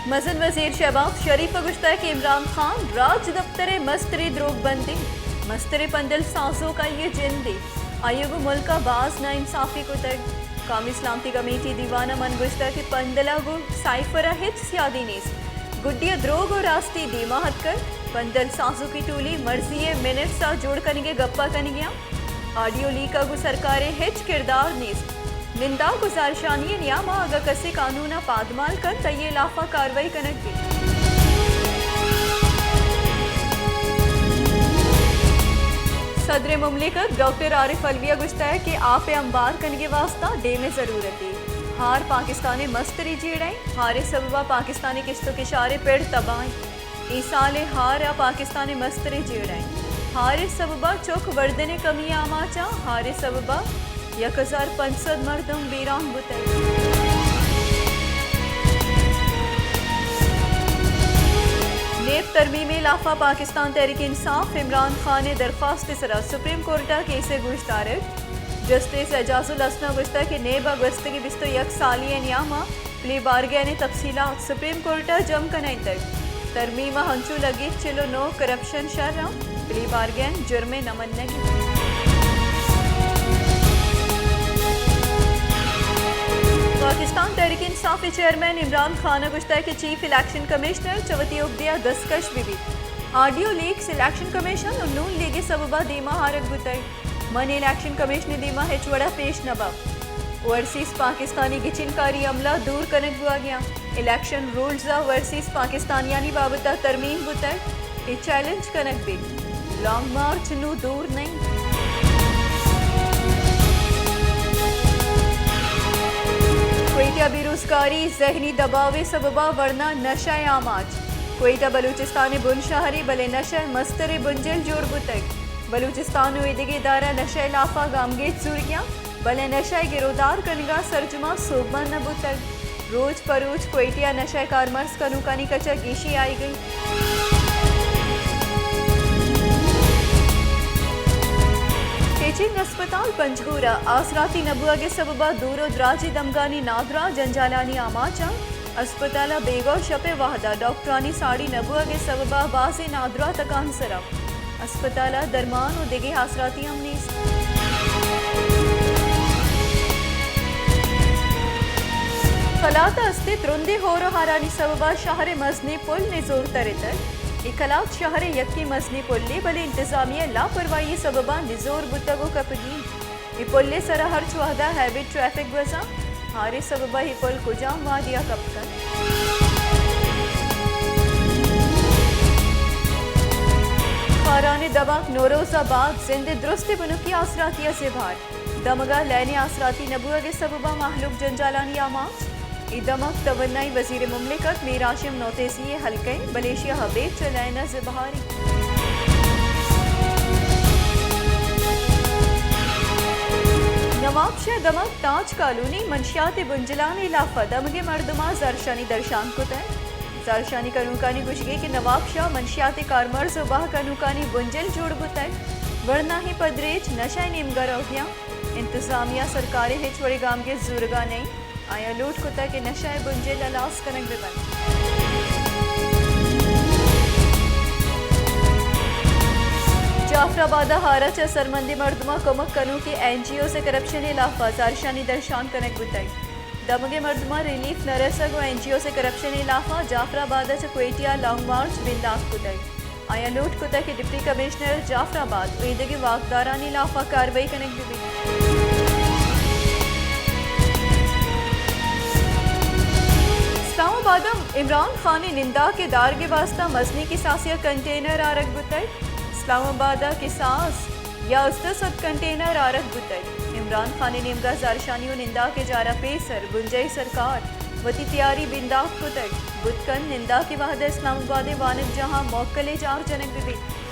مزن وزیر شہباز شریف ءَ گوشتگ کہ عمران خان راجدپتر ءِ مستریں دروگ بندے، مستریں پندل سازوک آئی ءِ جندے، آئی ءَ گوں ملک ءَ باز ناانصافی کتگ۔ قومی سلامتی کمیٹی دیوان ءَ من گوشتگ کہ پندل ءَ گوں سائفر ءَ ہچ سیادی نیست، گڈی ءَ دروگ ءُ راستی دیما اتکگ، پندل سازوکی ٹولی مرضی ءِ منٹس ءَ جوڑ کنگ ءِ گپ ءَ کنگ ءَ آں۔ آڈیو لیک ءَ گوں سرکار ءِ ہچ کردار نیست۔ ننداک ءُ زہرشانی ءِ نیام ءَ اگاں کسے قانون ءَ پادمال کنت، آئی ءِ ہلاف ءَ کاروائی کنگ بیت۔ صدر مملکت ڈاکٹر عارف علوی ءَ گوشتگ کہ آپ ءِ امبار کنگ ءِ واستہ ڈیم ءِ ضرورت اِنت۔ ہار پاکستان ءِ مستریں جیڑہ اِنت۔ ہار ءِ سبب ءَ پاکستان ءِ کشت ءُ کشار ءِ پڑ تباہ اِنت۔ اے سال ءِ ہار ءَ پاکستان ءِ مستریں جیڑہ اِنت۔ ہار ءِ سبب ءَ چک وردن ءِ کمی ءِ آماچ اَنت۔ ہار ءِ سبب ءَ یک ہزار پنچ سد مردم بیران بوتگ۔ نیب ترمیم ءِ ہلاف ءَ پاکستان تحریک انصاف عمران خان ءِ درخواست ءِ سرا سپریم کورٹ ءَ کیس ءِ گوشدارگ۔ جسٹس اعجاز الحسن ءَ گوشتگ کہ نیب ءَ گوستگیں بیست ءُ یک سالی ءِ نیام ءَ پلے بارگین ءِ تفصیلات سپریم کورٹ ءَ جم کنائینتگ۔ ترمیم ءَ انچو لگیت چل ءُ نو کرپشن شر اَنت، پلے بارگین جرمے نہ منگ اِنت۔ پاکستان تحریک انصاف ءِ چیئرمین عمران خان ءَ گوشتگ کہ چیف الیکشن کمشنر چہ وتی عہدے ءَ دستکش بہ بیت۔ آڈیو لیکس الیکشن کمیشن ءُ نون لیگ ءِ سبب ءَ دیما آرگ بوتگ۔ من الیکشن کمیشن ءِ دیما ہچ وڑا پیش نہ باں۔ اوورسیز پاکستانی گچینکاری عملہ دور کنگ بوہگیاں۔ الیکشن رولز ءَ اوورسیز پاکستانیانی بابت ءَ ترمیم بوتگ، اے چیلنج کنگ بیت۔ لانگ مارچ نوں دور نہ اِنت۔ کوئٹہ ءَ بے روزگاری، ذہنی دباؤ ءِ سبب ءَ ورنا نشہ ءِ آماچ۔ کوئٹہ بلوچستان ءِ بن شہرے، بلے نشہ ءِ مستریں بنجل جوڑ بوتگ۔ بلوچستان ءُ ایدگہ ادارہ نشہ ءِ ہلاف ءَ گامگیج زورگیاں، بلے نشہ ءِ گرودار کنگ ءَ سرجماں سوبمند نہ بوتگ۔ روچ پہ روچ کوئٹہ ءَ نشہ ءِ کارمرز کنوکانی کچ ءَ گیشی آیگ ءَ اِنت۔ ٹیچنگ ہسپتال پنجگور ءَ آسراتی نہ بوہگ ءِ سبب ءَ دور ءُ دراجیں دمگانی نادراہ جنجالانی آماچ اَنت۔ ہسپتال ءَ بیگاہ ءُ شپ ءِ وہد ءَ ڈاکٹرانی ساڑی نہ بوہگ ءِ سبب ءَ بازیں نادراہ تکانسر اَنت۔ ہسپتال ءَ درمان ءُ دگہ آسراتی ہم نیست۔ کلات ءَ استیں ترندیں ہور ءُ ہارانی سبب ءَ شہر ءِ مزنیں پل نزور ترتگ۔ اے کلات شہر ءِ یکیں مزنیں پلے، بلے انتظامیہ ءِ لاپرواہی ءِ سبب ءَ نزور بوتگ ءُ کپگی اِنت۔ اے پل ءِ سرا ہرچ وہد ءَ ہیوی ٹریفک گوزاں، ہارے سبب ءَ اے پل کجام وہدی ءَ کپ کنت؟ خاران ءِ دمگ نوروز ءَ بعد زند ءِ درستیں بنکی آسراتی ءَ زبہر۔ دمگ ءَ لین ءِ آسراتی نہ بوہگ ءِ سبب ءَ مہلوک جنجالانی آماچ۔ اے دمگ توانائی وزیر مملکت میر ہاشم نوتیزی ءِ حلقہ اِنت، بلے ایشی ءَ ابید چہ لین ءَ زبہر اِنت۔ نوابشاہ دمگ تاج کالونی منشیات ءِ بنجلانی ہلاف ءَ دمگیں مردماں زہرشانی درشان کتگ۔ زہرشانی کنوکانی گوشگ اِنت کہ نوابشاہ منشیات ءِ کارمرز ءُ بہا کنوکانی بنجل جوڑ بوتگ، ورناہیں پدریچ نشہ ءِ نیمگ ءَ روگی اَنت۔ انتظامیہ ءَ سرکار ءِ ہچ وڑیں گامگیج زورگ ءَ نہ اِنت۔ آیاں لوٹ کتگ کہ نشہ ءِ بنجل ہلاس کنگ بہ بنت۔ جعفر آباد ءَ ہار ءَ چہ سرمندیں مردماں کمک کنوکیں این جی اوز ءِ کرپشن ءِ ہلاف ءَ زہرشانی درشان کنگ بوتگ۔ دمگیں مردماں ریلیف نہ رسگ ءُ این جی اوز ءِ کرپشن ءِ ہلاف ءَ جعفر آباد ءَ چہ کوئٹہ ءَ لانگ مارچ بندات کتگ۔ آیاں لوٹ کتگ کہ ڈپٹی کمشنر جعفر آباد ءُ ایدگہ واکدارانی ہلاف ءَ کاروائی کنگ بہ بیت۔ اسلام آباد ءَ عمران خان ءِ ننداک ءِ دارگ ءِ واستہ مزنیں کساسے ءَ کنٹینر آرگ بوتگ۔ اسلام آباد ءَ کساس یازدہ سد کنٹینر آرگ بوتگ۔ عمران خان ءِ نیمگ ءَ زہرشانی ءُ ننداک ءِ جار ءَ پیسر بنجاہی سرکار وتی تیاری بندات کتگ۔ بوت کنت ننداک ءِ وہد ءَ اسلام آباد ءِ وانگجاہاں موکل ءِ جار جنگ بہ بیت۔